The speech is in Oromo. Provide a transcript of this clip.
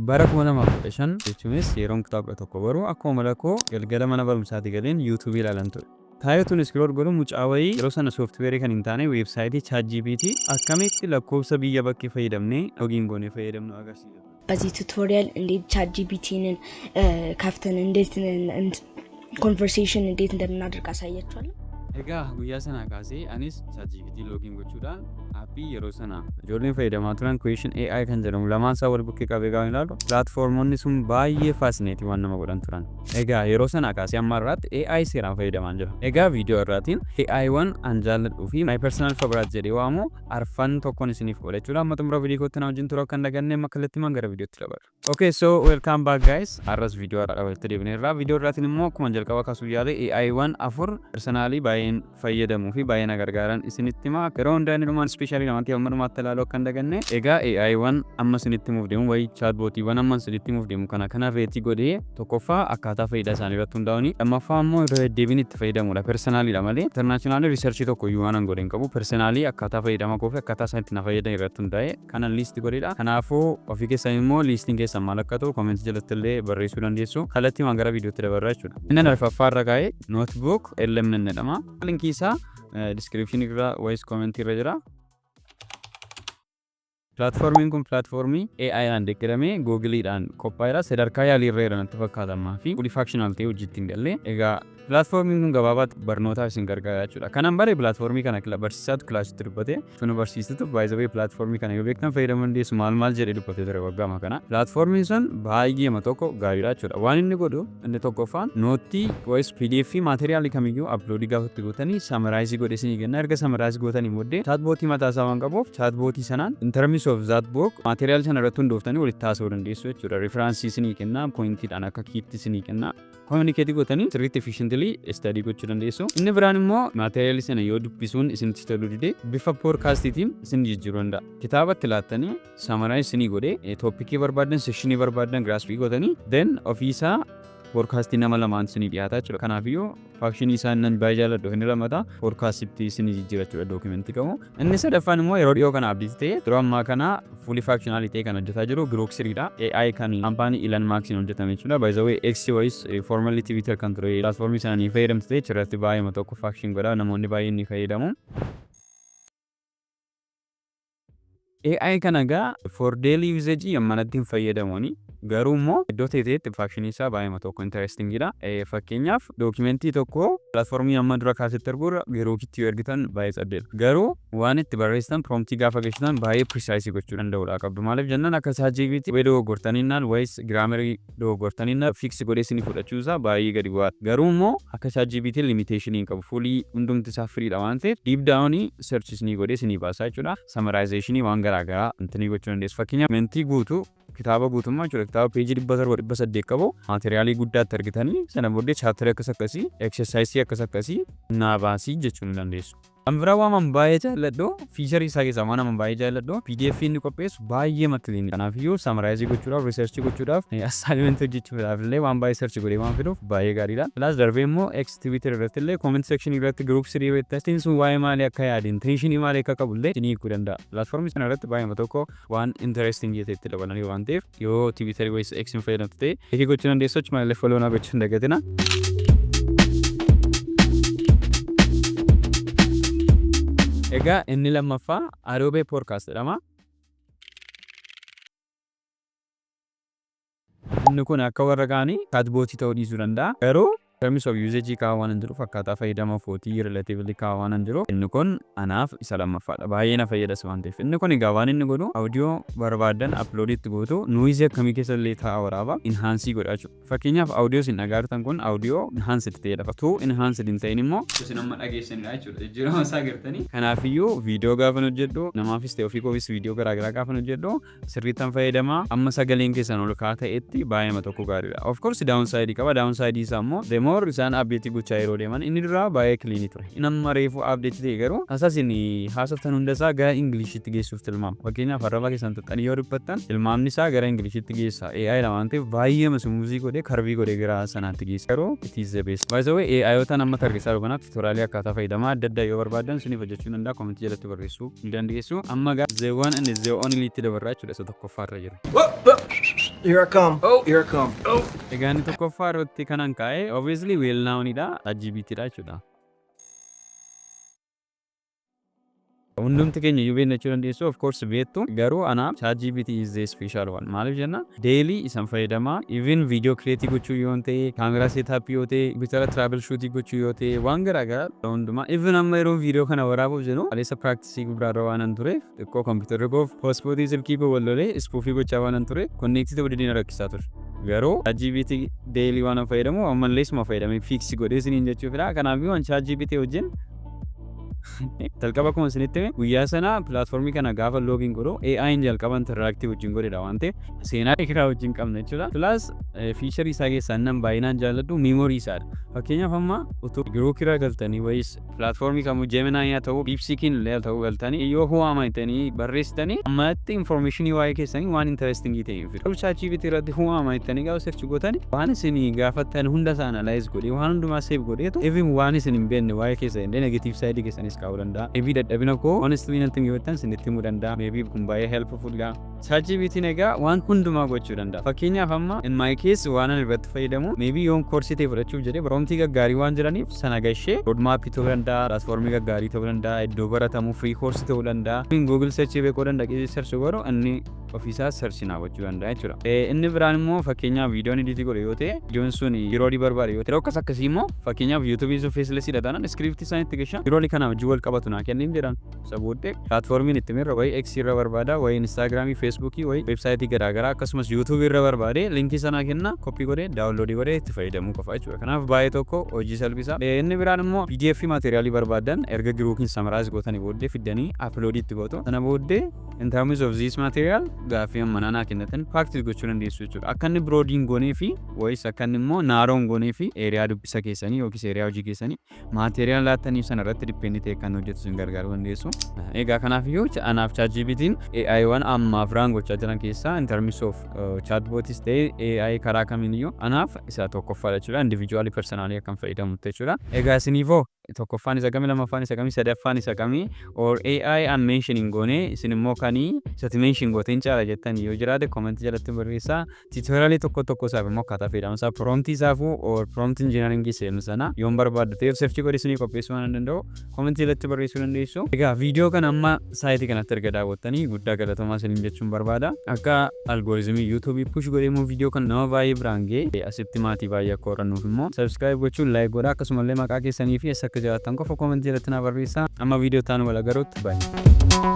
Bara 2015 jechuunis yeroon kutaa 11 baru akkuma mala koo galgala mana barumsaatii galeen YouTube ilaalan ture. Taa'ee utuun scroll godhu mucaa wayii yeroo sana software kan hin taane website ChatGPT akkamitti lakkoofsa biyya bakkee fayyadamnee login goonee fayyadamnu agarsiisa ture. በዚህ ቱቶሪያል እንዴት ቻት ጂፒቲን ከፍተን እንዴት ኮንቨርሴሽን እንዴት እንደምናደርግ አሳያችኋለሁ። Egaa guyyaa sanaa kaasee anis ChatGPT login gochuudhaan aappii yeroo sana ijoolleen fayyadamaa turan Question AI kan jedhamu lamaan isaa wal bukkee qabee gaafa ilaalu pilaatfoormonni sun baay'ee fascinating waan nama godhan turan. Egaa yeroo sanaa kaasee amma har'aatti AI seeraan fayyadamaan jira. Egaa viidiyoo irraatiin AI wan an jaalladhuu fi my personal favorite jedhee waamu arfan tokkoon isiniif qooda jechuudha. Amma xumura viidiyoo kootti na wajjin turuu akka hin daganne amma kallattiimaan gara viidiyootti dabarra. Okay, so welcome back guys. Har'as viidiyoo har'a walitti deebineerra. Viidiyoo irraatiin immoo akkuma jalqaba kaasuu yaale AI wan afur personally baay'een fayyadamuu fi baay'ee na gargaaran isinitti hima. Yeroo hundaa inni dhumaan specially namatti amma dhumaatti ilaaluu akka hin daganne. Egaa AI wan amma isinitti himuuf deemu wayii chatbotiiwwan amma isinitti himuuf deemu kana kana rate godhee tokkoffaa akkaataa faayidaa isaanii irratti hundaa'uuni lammaffaa immoo irra deddeebiin itti fayyadamuudha personally dha malee international research tokko iyyuu waan an godhe hin qabu personally akkaataa fayyadama koo fi akkaataa isaan itti na fayyadan irratti hundaa'e kanan list godheedha. Kanaafuu ofii keessan immoo listiin keessan maal akka ta'u comment jalatti illee barreessuu dandeessu. Kallattiimaan gara viidiyootti dabarra jechuudha. Inni arfaffaa irra kaa'e Notebook LM jedhama. Linkii isaa description irra wayis comment irra jira. Pilaatfoormiin kun pilaatfoormii AI dhaan deeggaramee Googiliidhaan qophaa'edha. Sadarkaa yaalii irra jira natti fakkaata ammaa fi fully functional ta'ee hojiitti hin galle. Egaa pilaatfoormiin kun gabaabaatti barnootaaf isin gargaara jechuudha. Kanan bare pilaatfoormii kana barsiisaatu kilaasitti dubbate. Sunu barsiistutu baay'ee pilaatfoormii kana yoo beektan fayyadamuu dandeessu maal maal jedhee dubbatee ture waggaama kana. Pilaatfoormiin sun baay'eema tokko gaariidha jechuudha. Waan inni godhu inni tokkoffaan note wayis PDF material kamiyyuu upload gaafa itti gootanii summarize godhee isinii kenna. Erga summarize gootanii booddee chatbot mataa isaa waan qabuuf chatbot sanaan in terms of that book material sana irratti hundooftanii walitti haasa'uu dandeessu jechuudha. Reference isinii kenna, pointiidhaan akka kiitti isinii kenna. Communicate gootanii sirriitti efficiently study gochuu dandeessu. Inni biraan immoo material sana yoo dubbisuun isinitti toluu dide bifa podcastiitiin isin jijjiiruu danda'a. Kitaaba itti laattanii summarize isinii godhee topic barbaadan section barbaadan grasp gootanii then ofiisaa podcast nama lamaan isinii dhiyaata jechuudha. Kanaafiyyuu function isaa nan baay'ee jaalladhu inni lammataa podcastitti isinii jijjiira jechuudha document qabu. Inni sadaffaan immoo yeroo dhiyoo kana update ta'e yeroo ammaa kana fully functional ta'e kan hojjetaa jiru Grok 3dha. AI kan kaampaanii Elon Musk'n hojjetame jechuudha. By the way, X wayis formerly Twitter kan ture platformii sana ni fayyadamtu ta'e achirratti baay'eema tokko function godha namoonni baay'een ni fayyadamu. AI kana egaa for daily usage manatti hin fayyadamuuni. Garuu immoo iddoo ta'e ta'etti function isaa baay'eema tokko interestingidha. Fakkeenyaaf document tokko pilaatfoormii amma dura kaasetti arguurra Grokitti yoo ergitan baay'ee saddeedha. Garuu waan itti barreessitan prompt gaafa galchitan baay'ee precise gochuu danda'uudha qabdu. Maaliif jennaan akka ChatGPT wayii dogoggortaniinnaan wayis grammar dogoggortaniinnaan fix godhee isinii fudhachuu isaa baay'ee gadi bu'aadha. Garuu immoo akka ChatGPT limitation hin qabu. Fully hundumti isaa freedha waan ta'eef deep down search isinii godhee isinii baasaa jechuudha. Summarization waan garaa garaa intinii gochuu dandeessu. Fakkeenyaaf mentii guutuu kitaaba guutummaa jechuudha. Kitaaba peejii 700 800 qabu material guddaatti argitanii sana booddee chapter akkas akkasii exercise akkas akkasii naa baasii jechuu ni dandeessu. Kan biraa waan baay'ee jaalladhu feature isaa keessaa waan baay'ee jaalladhu PDF inni qopheessu baay'ee clean. Kanaafiyyuu summarize gochuudhaaf research gochuudhaaf assignment hojjechuudhaaf illee waan baay'ee search godhee waan fiduuf baay'ee gaariidha. Plus darbee immoo X Twitter irratti illee comment section irratti Grok 3 irratti sun waa'ee maalii akka yaade intention maalii akka qabu illee isinii hiikuu danda'a. Pilaatfoormii sana irratti baay'ee tokko waan interesting ta'e itti dabalanii waan ta'eef yoo Twitter wayis X hin fayyadamtu ta'e like gochuu dandeessu achuma illee follow naa gochuu hin dagatina. Egaa inni lammaffaa Adobe Podcast jedhama. Inni kun akka warra kaanii chatbot ta'uu dhiisuu danda'a. Garuu terms of usage kaa'aa waan hin jiruuf akkaataa fayyadama kootii relatively kaa'aa waan hin jiruuf inni kun anaaf isa lammaffaadha. Baay'ee na fayyadas waan ta'eef. Inni kun egaa waan inni godhu audio barbaadan upload itti gootu noise akkamii keessa illee taa'aa waraaba enhance godha jechuudha. Fakkeenyaaf audio isin dhagaartan kun audio enhanced ta'edha. Utuu enhanced hin ta'in immoo isin amma dhageessanidha jechuudha. Jijjiirama isaa agartanii. Kanaafiyyuu viidiyoo gaafan hojjedhu namaafis ta'e ofii koofis viidiyoo garaagaraa gaafan hojjedhu sirriittan fayyadama. Amma sagaleen keessan ol ka'aa ta'etti baay'eema tokko gaariidha. Of course downside qaba. Downside isaa immoo the more isaan update gochaa yeroo deeman inni duraa baay'ee clean ture. Inni amma reefu update ta'e garuu haasaa isin haasoftan hunda isaa gara Ingiliishitti geessuuf tilmaama. Fakkeenyaaf arraba keessan tuqxanii yoo dubbattan tilmaamni isaa gara Ingiliishitti geessa. AI dha waan ta'eef baay'ee smooth godhee curve godhee gara sanaatti geessa. Garuu it is the best. By the way, AI yoota amma tarreessaa jiru kanaaf tutorial akkaataa fayyadamaa adda addaa yoo barbaadan isiniif hojjechuu danda'a. Comment jalatti barreessuu ni dandeessu. Amma gara the one and the only itti dabarraa jechuudha isa tokkoffaarra jiru. Here I come. Oh, here I come. Oh. Egaa inni tokkoffaa irratti kanan kaa'e obviously well known dha, ChatGPT dha jechuudha. Hundumti keenya iyyuu beekna jechuu dandeessu, of course beektu, garuu anaaf ChatGPT is the special one. Maaliif jenna, daily isan fayyadamaa, even video create gochuu yoo ta'e, kaameraa setup yoo ta'e, bitara troubleshooting gochuu yoo ta'e, waan garaa garaa hundumaa. Even amma yeroo video kana waraabuuf jedhu aleessa practice gurguraarra waan an tureef, xiqqoo kompiitarri koof hotspotii silkii koo wal lolee spoof gochaa waan an ture, connect ta'uu didee na rakkisaa ture. Garuu ChatGPT daily waan an fayyadamu ammallee isuma fayyadamee fix godhee isiniin jechuufidha. Kanaafuu an ChatGPT wajjin jalqaba akkuma isinitti hime, guyyaa sana platformii kana gaafa login godhu AI'n jalqaba interactive wajjin godhedha waan ta'eef seenaa dheeraa wajjin qabna jechuudha. Plus feature isaa keessaa nan baay'inaan jaalladhu memory isaadha. Fakkeenyaaf amma utuu Grok irra galtanii wayis platformii kamuu, Gemini haa ta'u, DeepSeekiin illee haa ta'u, galtanii yoo who am I jettanii barreessitanii ammatti informationii waa'ee keessanii waan interestingii ta'e hin fidu. ChatGPT irratti who am I jettanii gaafa search gootanii waan isin gaafattan hunda isaa analyze godhee, waan hundumaa save godheetu, even waan isin hin beekne waa'ee keessa illee, negative side keessanis kaa'uu danda'a. Maybe dadhabina koo honestly natti himuu jettan isinitti himuu danda'a. Maybe kun baay'ee helpful dha. ChatGPT'n egaa waan hundumaa gochuu danda'a. Fakkeenyaaf amma in my case waan ani irratti fayyadamu, maybe yoon koorsii ta'e fudhachuuf jedhee promptii gaggaarii waan jiraniif sana gashee roadmap ta'uu danda'a, platformii gaggaarii ta'uu danda'a, iddoo baratamu free course ta'uu danda'a. Google search beekuu danda'a, search godhu inni ofiisaa search naa gochuu danda'a jechuudha. Inni biraan immoo fakkeenyaaf viidiyoon edit godhe yoo ta'e, viidiyoon sun yeroo barbaade yoo ta'e, akkas akkasii immoo fakkeenyaaf YouTube'n sun faceless dha taanaan script isaan itti gashaa yeroo kana wajjin wal qabatu naa kennin jedhan. Isa booddee platformiin itti mirra wayii X irra barbaada, wayii Instagramii, Facebookii, wayii websiteii garaagaraa, akkasumas YouTubeii irra barbaade linkii sanaa kenna, copy godhee downloadii godhee itti fayyadamuu qofa jechuudha. Kanaaf baay'ee tokko hojii salphisa. Inni biraan immoo PDF materialii barbaadan erga Grokiin summarize gootanii booddee fiddanii uploadii itti gootu. Sana booddee in terms of this material gaaffii ammanaa naa kennatan practice gochuu dandeessu jechuudha. Akka inni broadiin goonee fi wayis akka inni immoo narrown goonee fi area dubbisa keessanii yookiis area hojii keessanii material laattanii sana irratti depend ta'e kan hojjetu isin gargaaruu dandeessu. Egaa kanaaf iyyuu anaaf ChatGPT'n AI waan ammaaf raan gochaa jiran keessaa in terms of chatbotis ta'e AI karaa kamiin iyyuu anaaf isa tokkoffaadha jechuudha. Individually, personally akkan fayyadamutti jechuudha. Egaa isiniifoo tokkoffaan isa kamii, lammaffaan isa kamii, sadaffaan isa kamii, or AI an mentioning goonee isin immoo kanii isati mention gooteen caala jettan yoo jiraate commentii jalatti barreessaa. Tutorialii tokko tokko isaaf immoo akkaataa fayyadama isaa, promptii isaafuu or prompt engineering seenu sana yoon barbaaddu ta'eef search godhee isinii qopheessuu waan danda'u commentii jalatti barreessuu dandeessu. Egaa viidiyoo kana amma saayitii kanatti erga daawwattanii guddaa galatoomaa isiniin jechuun barbaada. Akka algorithmii YouTubeii push godhee immoo viidiyoo kana nama baay'ee biraan ga'e, asitti maatii baay'ee akka horannuuf immoo subscribe gochuun like godhaa, akkasumallee maqaa keessanii fi eessa akka jiraattan qofa commentii jalatti naa barreessaa. Amma viidiyoo taanu wal agaruutti, baay'ee.